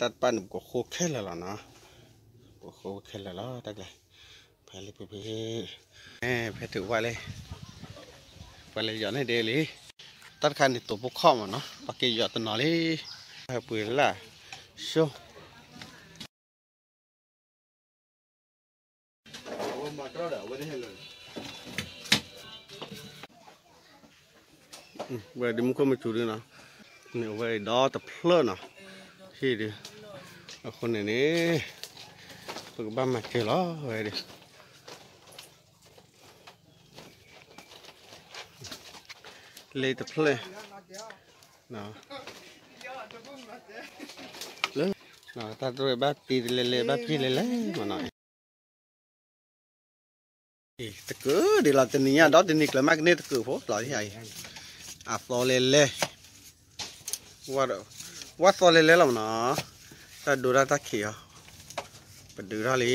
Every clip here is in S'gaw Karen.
တၢ်တပၣ်န့ၣ် ပကဃိခဲလၢာ်လီၤနီၤ, ပကဃိခဲလၢာ်လီၤ တၢ်ကျါ, ဖဲလၢပဖဲ, ဖဲထုးဝဲလံ, ပှၤလဲၤယီၤန့ၣ်ဒ်လံ, တၢ်တခါန့ၣ် တိာ်ဖိခီၣ်မးနီၤ, ပှၤက့ၤယီၤတနီၤလံ, ဟဲပှ့ၤလၢ်, ဆိ ဝဲဒ်မူခိၣ်မဆူၣ်ဒ်နီၤ, န့ၣ်အဝဲဒီးတဖျၢၣ်နီၤ, ဟံၣ်ဒုး, အဃိန့ၣ်န့ၣ်, ပကဘၣ်မၤစၢၤလီၤဝဲဒၣ်, လ့တဖျၢၣ်, လၢ, တၢ်တရၢၢ်ဘၣ်တ့တလဲလဲ ဘၣ်ပျံၤလဲလဲမးနီၤ တကုာ်ဒံးလီၤ တနံၤညါဒီးတနံၤကျၢၤမးကန့ၢ်တကုာ်ဖိလီၤ, အသီလဲလဲ, ဝၣ်သီလဲလဲလီၤမးနီၤ, တၢ်ဒိတၢ်တၢ်ခံးအီၤ, ပဒုးထီၣ်လံ,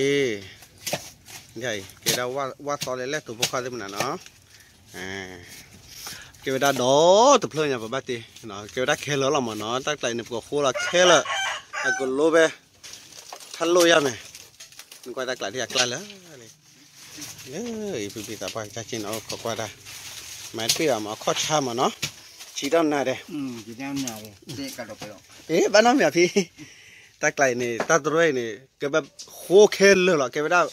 ကဲဒၣ်ဝၣ်သီလဲလဲတိာ်ဖိခီၣ်သ့ၣ်မနုၤနီၤ, ကဲဝဲဒၣ်ဒီတဖျၢၣ်ညါပဘၣ်တ့, ကဲဝဲဒၣ်ခဲလၢာ်လီၤမးနီၤ, တၢ်ကျးအံၤန့ၣ် ပကဃိလီၤခဲလၢာ်, အကလိဝဲ ထါလိၣ်ယါမဲာ်, နကွၢ်တၢ်ကျးဒ်အကျါလၢာ်လံ, လၢအံၤဖံဖံသးပှၢ်ကစၢ်က့န့ၣ် အိၣ်ခိးကွၢ်တၢ်, မၤတပ့ၢ်ဘၣ်မး အခီၣ်ဆါမးနီၤ, ဆံးထီၣ်နၤဒဲး, အ့ ဘၣ်နီတမံၤဖံ, တၢ်ကျးအံၤန့ၣ် တၢ်တရၢအံၤန့ၣ် ကဘၣ်ဃိခဲလၢာ်လီၤ, ကဲဝဲဒၣ်,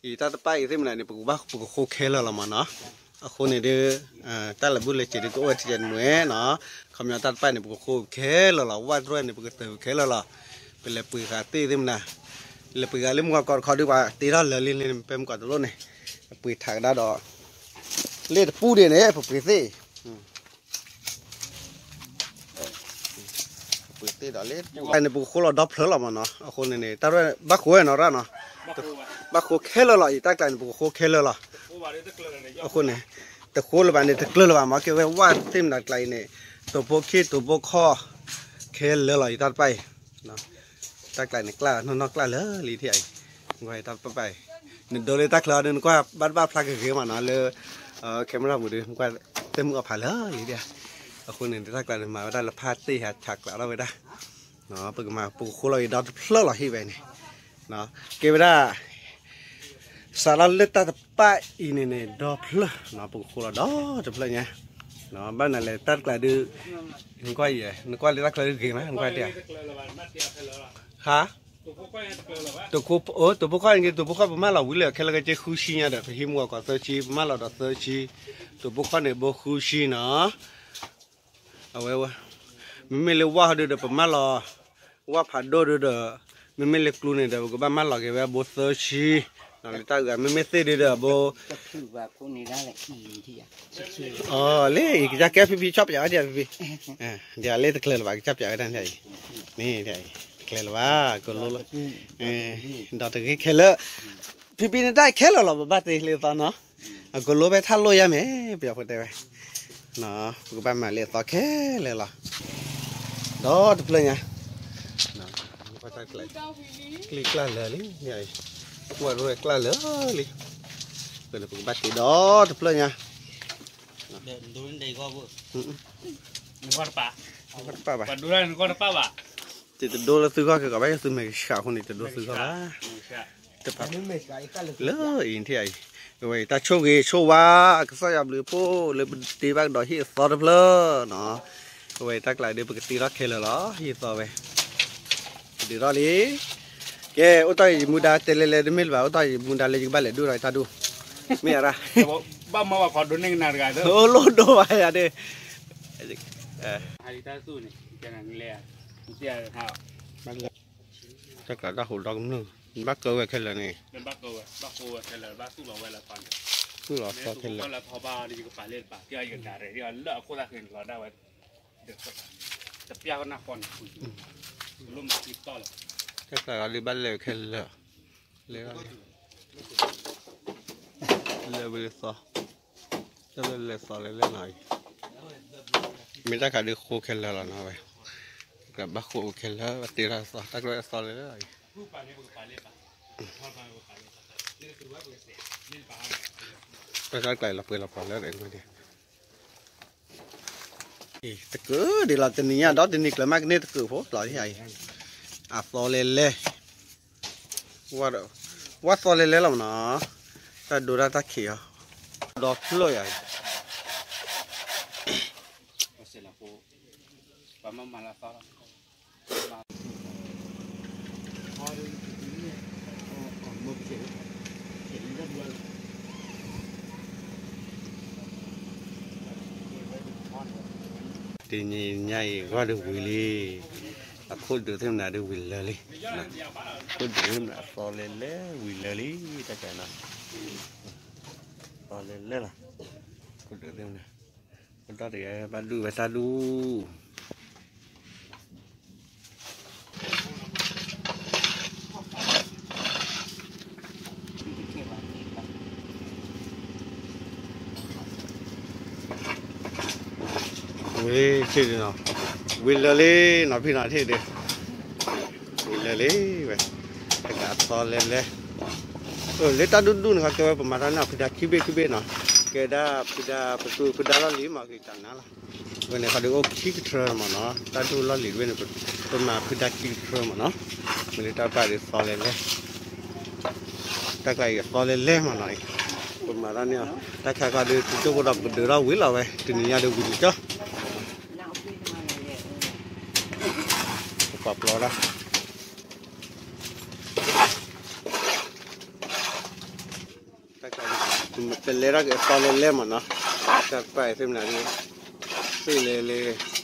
အံၤတၢ်တပၣ်အံၤသ့ၣ်မနုၤန့ၣ် ပကဘၣ်ပကဃိခဲလၢာ်လီၤမးနီၤ, အဃိန့ၣ်ဒီး, တၢ်လၢာ်ဘူၣ်လၢာ်စ့ၤဒုး ကအိၣ်ဝဲတကဲးတမှဲၤနီၤ, ခီပညီတၢ်တပၣ်န့ၣ် ပကဃိခဲလၢာ်လီၤ, ဝၣ်တရၢန့ၣ် ပကတၢၢ်ခဲလၢာ်လီၤ, ပလဲၤပှ့ၤဃာ်သ့ၣ်သ့ၣ်မနုၤ, လဲၤပှ့ၤဃာ်လၢမုၢ်ဂီၤကီးတခီဒုး ပှၤတ့ထီၣ်လၢာ်လံန့ၣ် ဖဲမုၢ်ကီးတလိၣ်န့ၣ်, ပှ့ၤထးကဒါဒီး, လ့ၣ်တပူၤဒံးန့ၣ် ပပှ့ၤသ့ၣ် ပှ့ၤသ့ၣ်ဒီးလ့ၣ်တပူၤန့ၣ် ပကဃိလီၤဒီဖျၢၣ်လီၤမးနီၤ, အဃိန့ၣ်န့ၣ် တၢ်ရဲၣ်ဘၣ်ဃိဝဲနီၤရၣ်နီၤ, ဘၣ်ဃိခဲလၢာ်လီၤ, အံၤတၢ်ကျးန့ၣ် ပကဃိခဲလၢာ်လီၤ, အဃိန့ၣ်, တဃိလၢၤဘၣ်န့ၣ် တကျၢၤလၢၤဘၣ်မး, ကဲဝဲဝၣ်သ့ၣ်မနုၤကျးအံၤန့ၣ်, တိာ်ဖိခံ တိာ်ဖိခီၣ်, ခဲလၢာ်လီၤ အံၤတၢ်တပၣ်အံၤ တၢ်ကျးန့ၣ်ကျၢ်နီၢ်နီၢ်ကျၢ်လၢာ်လံထံၣ်အံၤ, တၢ်တပၣ်အံၤ, နဒိလၢတၢ်ချၢအီၤဒီး နကွၢ်ဘၣ်တဘၣ်ဖျါကဂ့ၤမးနီၤ လၢ, camera ပူၤဒီး နကွၢ်, တမုာ်အီၣ်ဖးလၢာ်လံဒၣ်, အဃိန့ၣ် တၢ်ကျးန့ၣ် မၤဝဲဒၣ်လၢဖးတ့ၢ်ဟးဆးကျးထီၣ်ဝဲဒၣ်, ပကမၤ ပကဃိလီၤအံၤဒီတဖျၢၣ်လီၤဟံၣ်ဝဲန့ၣ်, ကဲဝဲဒၣ် စးထီၣ်လၢတၢ်တပၣ်အံၤန့ၣ်န့ၣ် ဒီဖျၢၣ်, ပကဃိလီၤဒီတဖျၢၣ်ညါ, ဘၣ်နၤလဲၣ်တၢ်တကျးဒုး, နကွၢ်ယဲ, နကွၢ်လၢတၢ်ကျးဒုးဂ့ၤမး နကွၢ်တ့ၢ်, ဟါ, တိာ်ဖိခီၣ်, တိာ်ဖိခီၣ်န့ၣ် တိာ်ဖိခီၣ်ပမၢလီၤဝံၤလၢာ် ခဲလၢာ်ကဲဃုဆံညါဒီး ပဟံးမုၢ်ဂီၤကီးသၢဆံ ပမၢလီၤဒီးသၢဆံ, တိာ်ဖိခီၣ်န့ၣ်ဘိဃုဆံနီၤ အဝဲ, မ့မ့ၢ်လၢဝၣ်ဟီဒုဒီး ပမၢလီၤ, ဝၣ်ဖးဒိၣ်ဒုဒီး, မ့မ့ၢ်လၢကျူန့ၣ်ဒီး ပကဘၣ်မၢလီၤက့ၤဝဲဘိသၢဆံ, လၢတၢ်ဂၤ မ့မ့ၢ်သ့ၣ်ဒုဒီးဘိ, အလၢအံၤကစၢ်ကဲဖံဖံဆီၣ်ပၠးဝဲဒၣ်ဖံဖံ, ဒ်အလၢတကျၢၤလၢၤဘၣ် ကစၢ်ပၠးဝဲဒၣ်ဒ်အံၤ, မ့ၢ်ဒ်အံၤ, တကျၢၤလၢၤဘၣ် ကလိလၢ, ဒီးတဂ့ၤခဲလၢာ်, ဖံဖံနတၢ်ခဲလၢာ်လီၤ ပဘၣ်တ့လၢအသီနီၤ, အကလိဝဲထါလိၣ်ယါမဲာ် ပယီၤဖိတဲဝဲ ပကဘၣ်မၤလၢအသီခဲလၢာ်လီၤ, ဒီတဖျၢၣ်ညါ, ကျ့ကျၢ်လၢာ်လံ, ကွၢ်ရဲၣ်ကျၢ်လၢာ်လံ, ပကဘၣ်တ့ဒီတဖျၢၣ်ညါ, တပၣ်ဘၣ်, တဒိလၢသုဂီၢ်က့ၤကီးဘၣ် ယသုမဲာ်ကဆှးအဃိန့ၣ် တဒိသုဂီၢ်ဘၣ် လၢအံၤထံၣ်အံၤ, အဝဲအံၤတၢ်ဆိၣ်ဂ့ၤဆိၣ်ဝါ ကစၢ်ယွၤဘျုးဖှိၣ်လၢပတ့ဘၣ်ကဒီးဟံၣ်အသီတဖျၢၣ်နီၤ, အဝဲအံၤတၢ်ကျးဒုး ပကတ့ထီၣ်ခဲလၢာ်လီၤ ဟံၣ်အသီဝဲ, ပဒုးထီၣ်လံ, ကဲ အိၣ်တီၢ်ယမူဒါတဲလဲၤလဲၤတမ့ၢ်လၢၤဘၣ် အိၣ်တီၢ်ယမူဒါလၢယကဘၣ်လဲၤဒိၣ်ထီၣ်ယတၢ်ဒိၣ်, မ့ၢ်ဧါ, ဘၣ်မၤဘၣ်ခီဒိၣ်န့ၢ်ကနၣ်တဂၤ, အိၣ်လိၣ်ဒိၣ်ဘၣ်ယၤဒ့ၣ် တၢ်ကျးတၢ်ဟူးဒီကနၢ်, ဘၣ်ကၢဝဲခဲလၢာ်န့ၣ်, သူၣ်လီၤသီခဲလၢာ်, တၢ်ကျးဒုးဘၣ်လဲၤခဲလၢာ်, လဲၤ, လဲၤဝဲလၢသီ, တၢ်လၢလဲၤသီလဲၤလဲၤနီၤအံၤ, မ့ၢ်တၢ်ခးဒုးဃိခဲလၢာ်လီၤနီၤဝဲ, ဘၣ်ဃိခဲလၢာ် ဘၣ်တ့ထီၣ်သီ တၢ်ကျးသီလဲၤလဲၤအံၤ တၢ်ကျးလီၤပှဲၤလီၤပှီၤလၢဒဲးန့ၣ်, တကုာ်ဒံးလီၤ တနံၤညါဒီးတနံၤကျၢၤမးကန့ၢ်တကုာ်ဖိလီၤအံၤ, အသီလဲၤလဲၤ, ဝါသီလဲၤလဲၤလီၤမနီၤ, တၢ်ဒိတၢ်တၢ်ခံးအီၤ, ဒီဖျၢၣ်ယၤ, တနံၤညါအံၤဂီၢ်ဒုးဝံၤလံ, အခိၣ်ဒုးသ့ၣ်မနုၤဒုးဝံၤလၢာ်လံ, အခိၣ်ဒုးသ့ၣ်မနုၤအသီလဲၤလဲၤဝံၤလၢာ်လံ, တၢ်ကနီၤ, သီလဲၤလဲၤလီၤ, အခိၣ်ဒုးသ့ၣ်မနုၤ, ပတီၢ်တဂၤဘၣ်ဒူၣ်ဝဲတၢ်ဒူၣ် ဝံၤလၢာ်လံနီၤ, ဖံနီၤထံၣ်ဒုး, ဝံၤလၢာ်လံဝဲ, တဂၤအသီလဲၤလဲၤ, လၢတၢ်ဒူၣ်ဒူၣ်န့ၣ် ကဲဝဲပမၤတၢ်န့ၣ်ဖုဒါခံဘ့ၣ်ခံဘ့ၣ်နီၤ, ကဲဒၣ်ဖုဒါပသူဖုဒါလီၢ်လံမး ဂ့ၤတၢ်နါလီၤ, ဝဲန့ၣ်ခီဒုးအိၣ်ခံကထြၢမးနီၤ, တၢ်ဒူၣ်လီၢ်လံၤတဘ့ၣ်န့ၣ် ပမၤဖုဒါခံကထြၢမးနီၤ, မ့ၢ်လၢတၢ်ပာ်ဒုးသီလဲၤလဲၤ တၢ်ကျါအံၤအသီလဲၤလဲၤမးနီၤ, ပမၤတၢ်န့ၣ်, တၢ်ခါခီဒုး တကၠိဖိဒီးပကဒုးထီၣ်ဝံၤလီၤဝဲ တနံၤညါဒုးဝံၤတကၠီ, ပပာ်ပျီဒၣ် တၢ်ကျါအံၤ ပလဲၤထီၣ်က့ၤအသီလဲၤလဲၤမးနီၤ, တၢ်ပာ်အံၤသ့ၣ်မနုၤဒုး, သ့ၣ်လဲၤလဲၤ